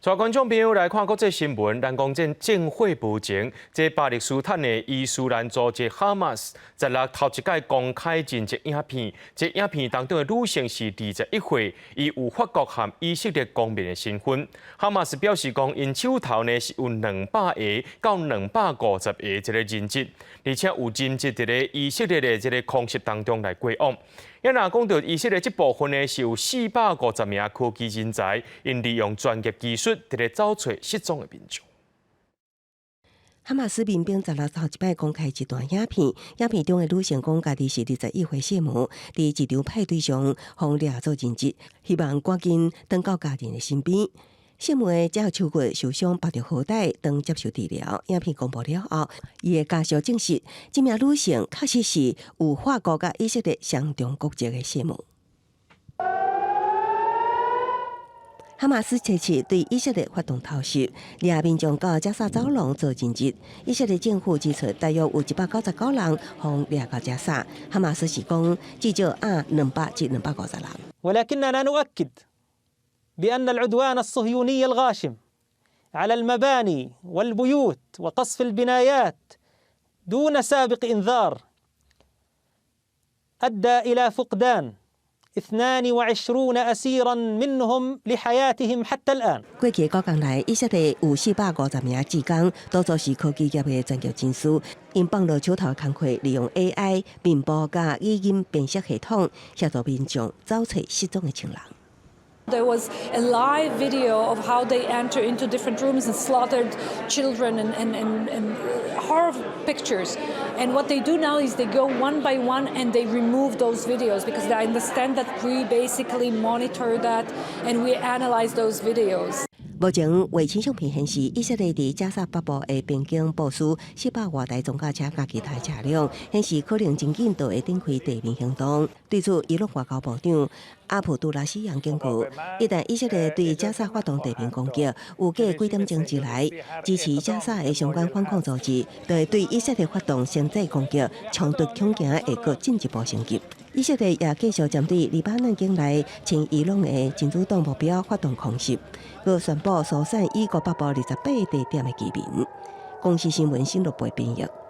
帶觀眾朋友來看國際新聞，咱講這戰火無情，這巴勒斯坦的伊斯蘭組織哈馬斯，十六頭一擺公開人質影片，這影片當中的女性是21歲，伊有法國和以色列公民的身份。哈馬斯表示講，𪜶手頭呢是有200個到250個這个人質，而且有人質佇咧以色列的這个空襲當中來過往。啊若講到以色列這部分呢，是有450名科技人才，𪜶利用專業技術佇咧找揣失蹤的民眾。哈馬斯民兵十六頭一擺公開一段影片，影片中的女性講，家己是21歲謝母，佇一場派對上予掠做人質，希望趕緊轉到家人的身邊。謝母的隻手骨受傷，縛著腰帶，當接受治療。影片公布了後，伊的家屬證實，這名女性確實是有法國佮以色列雙重國籍的謝母。哈馬斯星期四對以色列發動偷襲，掠民眾到加沙走廊做人質。以色列政府指出，大約有199人予掠到加沙。哈馬斯是講至少押200至250人。 ولكننا نؤكد بأن العدوان الصهيوني الغاشم على المباني والبيوت وقصف البنايات دون سابق إنذار أدى إلى فقدان 22 أسيرا منهم لحياتهم حتى الآن。過去9工內，以色列有450名志工，多數是科技業的專業人士，𪜶放落手頭的工課，利用 AI、面部佮語音辨識系統，協助民眾找揣失蹤的親人。 There was a live video of how they enter into different rooms and slaughtered children and horror pictures. And what they do now is they go one by one and they remove those videos because they understand that we basically monitor that and we analyze those videos. 目前，衛星相片顯示，以色列佇加薩北部的邊境部署400外台裝甲車佮其他車輛，顯示可能真緊就會展開地面行動。對此，伊朗外交部長阿卜杜拉希揚警告，一旦以色列對加薩發動地面攻擊，預計幾點鐘之內，支持加薩的相關反抗組織，就會對以色列發動先制攻擊，衝突恐驚會閣進一步升級。以色列也繼續針對黎巴嫩境內親伊朗的真主黨目標發動空襲，閣宣布疏散以國北部28個地點的居民。公視新聞新錄播編譯。